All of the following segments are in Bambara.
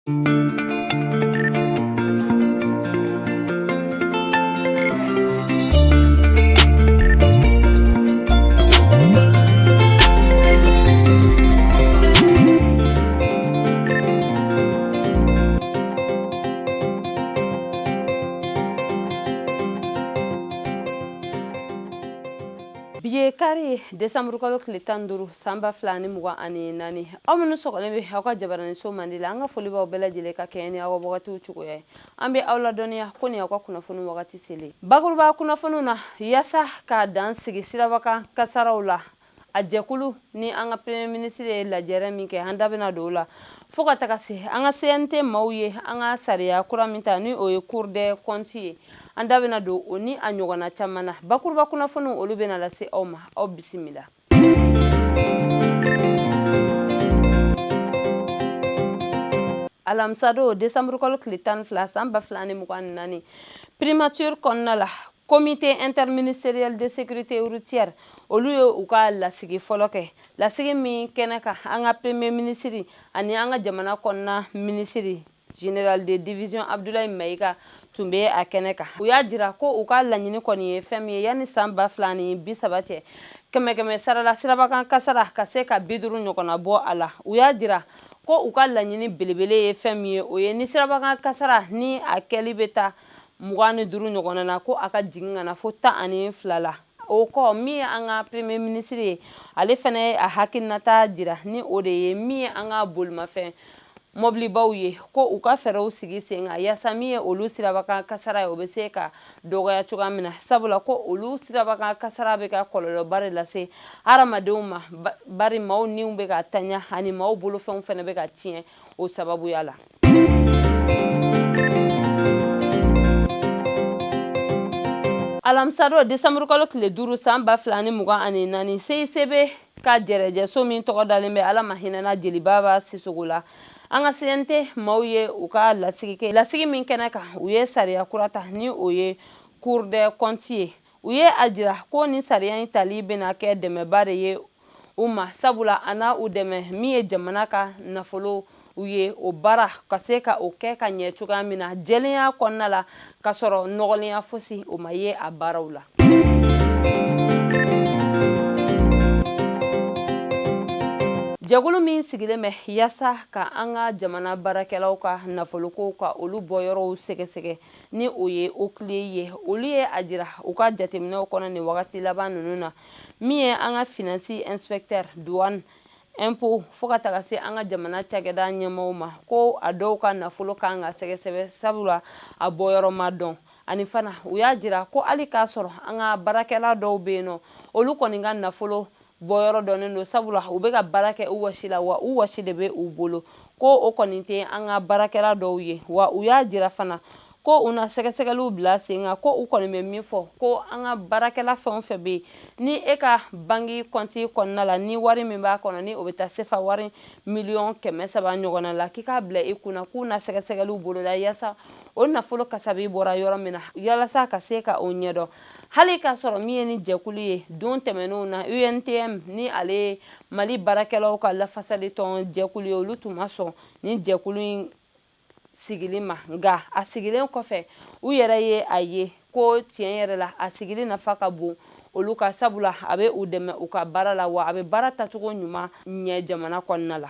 Bi ye kari desanburukalo tile 15 san 2024. Aw minnu sɔgɔlen bɛ aw ka jabaraniso mandi la, an ka foli b'aw bɛɛ lajɛlen ka kɛɲɛ ni aw ka wagatiw cogoya ye. An bɛ aw ladɔnniya ko nin aw ka kunnafoni wagati selen. Bakuruba kunnafoniw na, yaasa ka dan sigi sirabakan kasaraw la, a jɛkulu ni an ka premier ministre ye lajɛrɛ min kɛ, an da bɛna don o la fo ka taga se an ka CNT maaw ye an ka sariya kura min ta, ni o ye Cour des comptes ye. An da bɛna don o ni a ɲɔgɔnna caman na. Bakuruba kunnafoniw, olu bɛna lase aw ma. Aw bisimila. Alamisadon desanburukalo tile 12 san 2024, primature kɔnɔna la, comité interministériel de sécurité routière olu ye u ka lasigi fɔlɔ kɛ. Lasigi min kɛnɛ kan, an ka premier ministre ani an ka jamana kɔnɔna minisiri général de division Abdoulaye Maïga tun bɛ a kɛnɛ kan. U y'a jira ko u ka laɲini kɔni ye fɛn min ye, yanni san 2030 cɛ, kɛmɛ kɛmɛ sarala sirabakan kasara ka se ka 50 ɲɔgɔnna bɔ a la. U y'a jira ko u ka laɲini belebele ye fɛn min ye, o ye ni sirabakan kasara ni a kɛli bɛ taa 25 ɲɔgɔnna na, ko a ka jigin ka na fo 12 la. O kɔ, min ye an ka premier ministre ye, ale fana ye a hakilinata jira, ni o de ye min ye an ka bolimafɛn mɔbilibaw ye, ko u ka fɛɛrɛw sigi sen kan yaasa min ye olu sirabakan kasara ye, o bɛ se ka dɔgɔya cogoya min na, sabula ko olu sirabakan kasara bɛ ka kɔlɔlɔba de lase hadamadenw ma, bari maaw niw bɛ ka tanya ani maaw bolofɛnw fana bɛ ka tiɲɛ o sababuya la. Alamisadon desanburukalo tile 5 san 2024, CICB ka jɛrɛjɛso min tɔgɔ dalen bɛ Ala ma hinɛna Jelibaba Sisoko la, an ka CNT maaw ye u ka lasigi kɛ. Lasigi min kɛnɛ kan, u ye sariya kura ta, ni o ye Cour des comptes ye. U ye a jira ko ni sariya in tali bɛna kɛ dɛmɛba de ye u ma, sabula a na u dɛmɛ min ye jamana ka nafolo u ye o baara ka se ka o kɛ ka ɲɛ cogoya min na jɛlenya kɔnɔna la, ka sɔrɔ nɔgɔlenya fosi o ma ye a baaraw la. Jɛkulu min sigilen bɛ yaasa ka an ka jamana baarakɛlaw ka nafolokow ka olu bɔyɔrɔw sɛgɛsɛgɛ, ni o ye OCLEI ye, olu ye a jira u ka jateminɛw kɔnɔ nin wagati laban ninnu na, min ye an ka finance inspecteur, douane, impôt, fo ka taga se an ka jamana cakɛda ɲɛmaaw ma, ko a dɔw ka nafolo kan ka sɛgɛsɛgɛ, sabula a bɔyɔrɔ ma dɔn. Ani fana, u y'a jira ko hali k'a sɔrɔ an ka baarakɛla dɔw bɛ yen nɔ, olu kɔni ka nafolo bɔyɔrɔ dɔnnen don, sabula u bɛ ka baara kɛ u wasi la, wa u wasi de bɛ u bolo, ko o kɔni tɛ an ka baarakɛla dɔw ye. Wa u y'a jira fana ko u na sɛgɛsɛgɛliw bila sen kan, ko u kɔni bɛ min fɔ, ko an ka baarakɛla fɛn o fɛn bɛ yen, ni e ka banki kɔnti kɔnɔna la, ni wari min b'a kɔnɔ, ni o bɛ taa sefa wari miliyɔn 300 ɲɔgɔnna la, k'i k'a bila i kunna k'u na sɛgɛsɛgɛliw boloda yaasa o nafolo kasabi bɔra yɔrɔ min na, yalasa ka se ka o ɲɛdɔn. Hali k'a sɔrɔ min ye ni jɛkulu ye, don tɛmɛnenw na, UNTM, ni ale ye Mali baarakɛlaw ka lafasali tɔn jɛkulu ye, olu tun ma sɔn ni jɛkulu in sigili ma. Nka a sigilen kɔfɛ, u yɛrɛ ye a ye ko tiɲɛ yɛrɛ la, a sigili nafa ka bon olu ka, sabula a bɛ u dɛmɛ u ka baara la, wa a bɛ baara tacogo ɲuman ɲɛ jamana kɔnɔna la.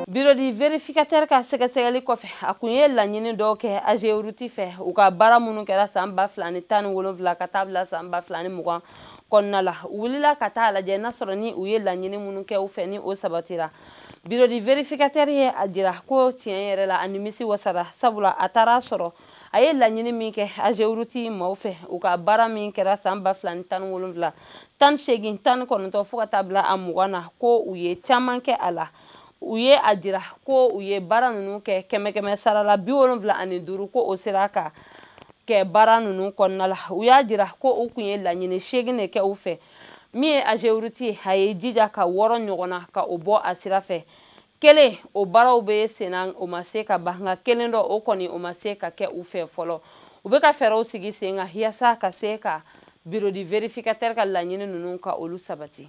Bureau du vérificateur ka sɛgɛsɛgɛli kɔfɛ, a kun ye laɲini dɔw kɛ AGEROUTE fɛ, u ka baara minnu kɛra san 2017 ka taa bila san 2020 kɔnɔna la. U wulila ka taa lajɛ n'a sɔrɔ ni u ye laɲini minnu kɛ u fɛ, ni o sabatira. Bureau du vérificateur ye a jira ko tiɲɛ yɛrɛ la, a nimisi wasara, sabula a taara sɔrɔ a ye laɲini min kɛ AGEROUTE maaw fɛ, u ka baara min kɛra san 2017, 18, 19 fo ka taa bila a 20 na, ko u ye caman kɛ a la. U ye a jira ko u ye baara ninnu kɛ kɛmɛ kɛmɛ sara la 75, ko o sera ka kɛ baara ninnu kɔnɔna la. U y'a jira ko u kun ye laɲini 8 de kɛ u fɛ. Min ye AGEROUTE ye, a ye jija ka 6 ɲɔgɔnna ka o bɔ a sira fɛ. Kelen, o baaraw bɛ senna, o ma se ka ban, nka kelen dɔ, o kɔni o ma se ka kɛ u fɛ fɔlɔ. U bɛ ka fɛɛrɛw sigi sen kan yaasa ka se ka bureau du vérificateur ka laɲini ninnu ka olu sabati.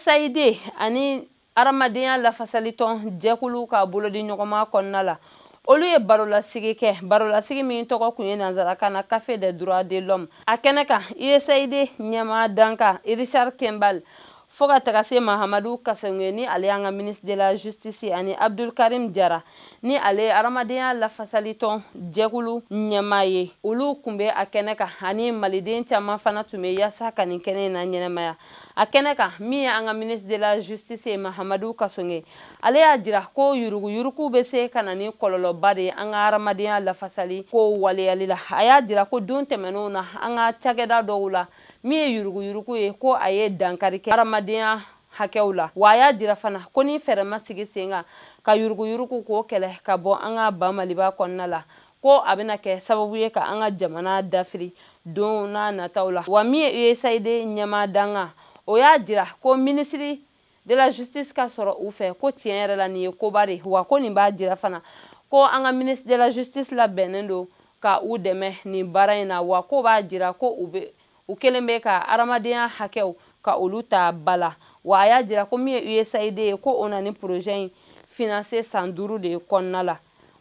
USAID ani hadamadenya lafasalitɔn jɛkulu ka bolodi ɲɔgɔnma kɔnɔna la, olu ye barolasigi kɛ, barolasigi min tɔgɔ kun ye nansarakan na Café des droits de l'homme. A kɛnɛ kan, USAID ɲɛmaa dankan Richard Kemball, fo ka taga se Mahamadu Kassogué, ni ale y'an ka ministre de la justice, ani Abdul Karim Jara, ni ale ye hadamadenya lafasalitɔn jɛkulu ɲɛmaa ye, olu kun bɛ a kɛnɛ kan, ani maliden caman fana tun bɛ yaasa ka nin kɛnɛ in na ɲɛnamaya. A kɛnɛ kan, min ye an ka ministre de la justice ye Mahamadu Kassogué, ale y'a jira ko yuruguyurugu bɛ se ka na ni kɔlɔlɔba de ye an ka hadamadenya lafasali ko waleyali la. A y'a jira ko don tɛmɛnenw na, an ka cakɛda dɔw la, min ye yuruguyurugu ye, ko a ye dankari kɛ hadamadenya hakɛw la. Wa a y'a jira fana ko ni fɛɛrɛ ma sigi sen kan ka yuruguyurugu k'o kɛlɛ ka bɔ an ka ba Maliba kɔnɔna la, ko a bɛna kɛ sababu ye ka an ka jamana dafiri don n'a nataw la. Wa min ye USAID ɲɛmaa dankan, o y'a jira ko ministre de la justice ka sɔrɔ u fɛ, ko tiɲɛ yɛrɛ la nin ye koba de, wa ko nin b'a jira fana ko an ka ministre de la justice labɛnnen don ka u dɛmɛ nin baara in na. Wa ko b'a jira ko u bɛ u kɛlen bɛ ka hadamadenya hakɛw ka olu ta ba la. Wa a y'a jira ko min ye USAID ye, ko o na ni projet in financer san 5 de kɔnɔna la.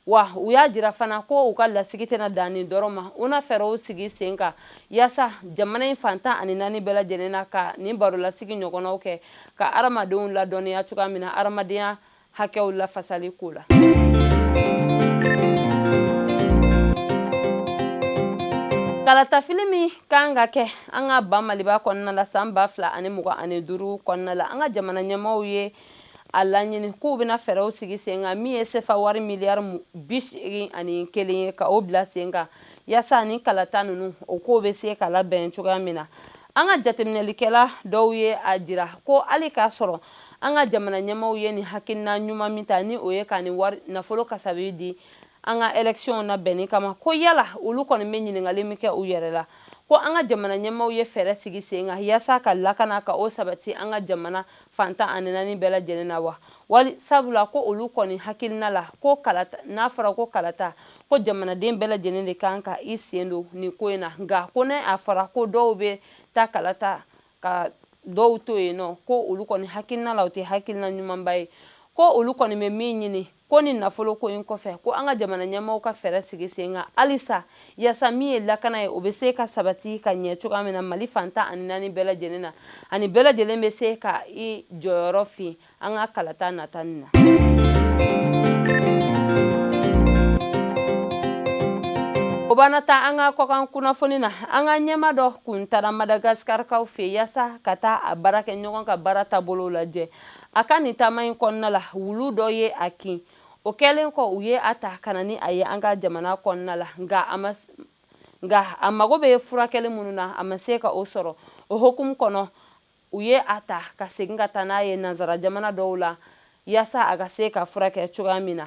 Wa u y'a jira fana ko u ka lasigi tɛna dan nin dɔrɔn ma, u na fɛɛrɛw sigi sen kan yaasa jamana in fan 14 bɛɛ lajɛlen na ka nin barolasigi ɲɔgɔnnaw kɛ ka hadamadenw ladɔnniya cogoya min na hadamadenya hakɛw lafasali ko la. Kalatafili min kan ka kɛ an ka ba Maliba kɔnɔna la san 2025 kɔnɔna la, an ka jamana ɲɛmaaw ye a laɲini k'u bɛna fɛɛrɛw sigi sen kan min ye sefa wari miliyari 81 ye, ka o bila sen kan yaasa ni kalata ninnu o ko bɛ se ka labɛn cogoya min na. An ka jateminɛlikɛla dɔw ye a jira ko hali k'a sɔrɔ an ka jamana ɲɛmaaw ye nin hakilina ɲuman min ta, ni o ye ka nin wari nafolo kasabi di an ka élection labɛnni kama, ko yala olu kɔni bɛ ɲininkali min kɛ u yɛrɛ la, ko an ka jamana ɲɛmaaw ye fɛɛrɛ sigi sen kan yaasa ka lakana ka o sabati an ka jamana fan 14 bɛɛ lajɛlen na wa? Wali sabula ko olu kɔni hakilina la, ko kalata, n'a fɔra ko kalata, ko jamanaden bɛɛ lajɛlen de kan ka i sen don nin ko in na. Nka ko ne a fɔra ko dɔw bɛ taa kalata ka dɔw to yen nɔ, ko olu kɔni hakilina la, o tɛ hakilina ɲumanba ye. Ko olu kɔni bɛ min ɲini, ko ni nafolo ko in kɔfɛ, ko an ka jamana ɲɛmaaw ka fɛɛrɛ sigi sen kan halisa yaasa min ye lakana ye, o bɛ se ka sabati ka ɲɛ cogoya min na Mali fan 14 bɛɛ lajɛlen na, ani bɛɛ lajɛlen bɛ se ka i jɔyɔrɔ fin an ka kalata nata nin na. O b'an ta an ka kɔkan kunnafoni na. An ka ɲɛmaa dɔ kun taara Madagaskarikaw fɛ yaasa ka taa a baarakɛ ɲɔgɔn ka baara taabolo lajɛ. A ka nin taama in kɔnɔna la, wulu dɔ ye a kin. O kɛlen kɔ, u ye a ta ka na ni a ye an ka jamana kɔnɔna la, nka a mago bɛ furakɛli minnu na, a ma se ka o sɔrɔ. O hukumu kɔnɔ, u ye a ta ka segin ka taa n'a ye nansara jamana dɔw la yaasa a ka se ka furakɛ cogoya min na.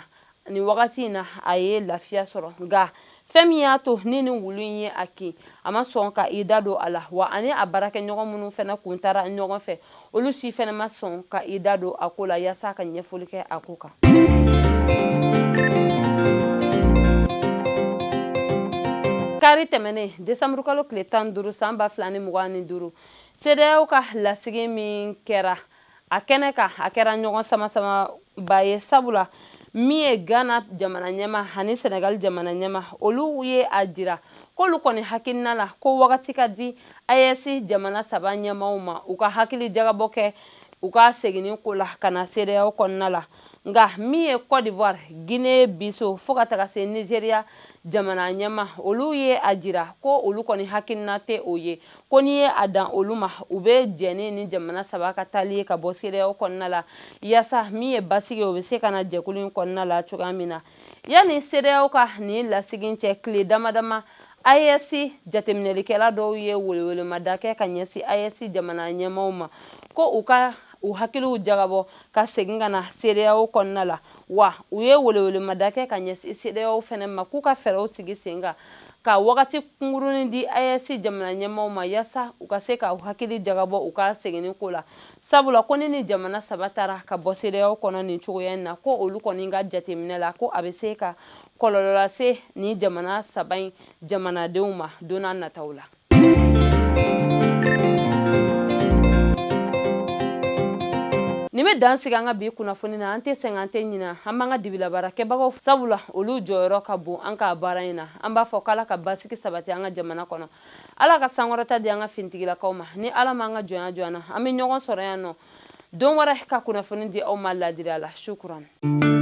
Nin wagati in na, a ye lafiya sɔrɔ, nka fɛn min y'a to ni nin wulu in ye a kin, a ma sɔn ka i da don a la. Wa ani a baarakɛɲɔgɔn minnu fana kun taara ɲɔgɔn fɛ, olu si fana ma sɔn ka i da don a ko la yaasa ka ɲɛfɔli kɛ a ko kan. Kari tɛmɛnen, desanburukalo tile 15 san 2025, CEDEAO ka lasigi min kɛra a kɛnɛ kan, a kɛra ɲɔgɔn sama-samaba ye, sabula min ye Ghana jamana ɲɛmaa ani Senegal jamana ɲɛmaa, olu ye a jira k'olu kɔni hakilina la ko wagati ka di AES jamana saba ɲɛmaaw ma, u ka hakili jagabɔ kɛ u ka seginni ko la ka na CEDEAO kɔnɔna la. Nka min ye Côte d'Ivoire, Guinée Bissau, fo ka taga se Nigeria jamana ɲɛmaa, olu ye a jira ko olu kɔni hakilina tɛ o ye, ko n'i ye a dan olu ma, u bɛ jɛni ni jamana saba ka taali ye ka bɔ CEDEAO kɔnɔna la, yaasa min ye basigi, o bɛ se ka na jɛkulu in kɔnɔna la cogoya min na. Yanni CEDEAO ka nin lasigi cɛ, tile dama dama, AES jateminɛlikɛla dɔw ye welewelemada kɛ ka ɲɛsin AES jamana ɲɛmaaw ma, ko u ka u hakiliw jagabɔ ka segin ka na CEDEAO kɔnɔna la. Wa u ye welewelemada kɛ ka ɲɛsin CEDEAO fɛnɛ ma, k'u ka fɛɛrɛw sigi sen kan ka wagati kunkurunin di AES jamana ɲɛmaaw ma, yaasa u ka se ka u hakili jagabɔ u ka seginni ko la, sabula ko ni jamana saba taara ka bɔ CEDEAO kɔnɔ nin cogoya in na, ko olu kɔni ka jateminɛ la, ko a bɛ se ka kɔlɔlɔ lase ni jamana saba in jamanadenw ma don n'a nataw la. Nin bɛ dan sigi an ka bi kunnafoni na. An tɛ sɛgɛn, an tɛ ɲina, an b'an ka dibilabaarakɛbagaw, sabula olu jɔyɔrɔ ka bon an ka baara in na. An b'a fɔ k'Ala ka basigi sabati an ka jamana kɔnɔ, Ala ka sankɔrɔta di an ka finitigilakaw ma. Ni Ala m'an ka jɔnya jɔ an na, an bɛ ɲɔgɔn sɔrɔ yan nɔ don wɛrɛ ka kunnafoni di aw ma ladiriya la. Sukuran.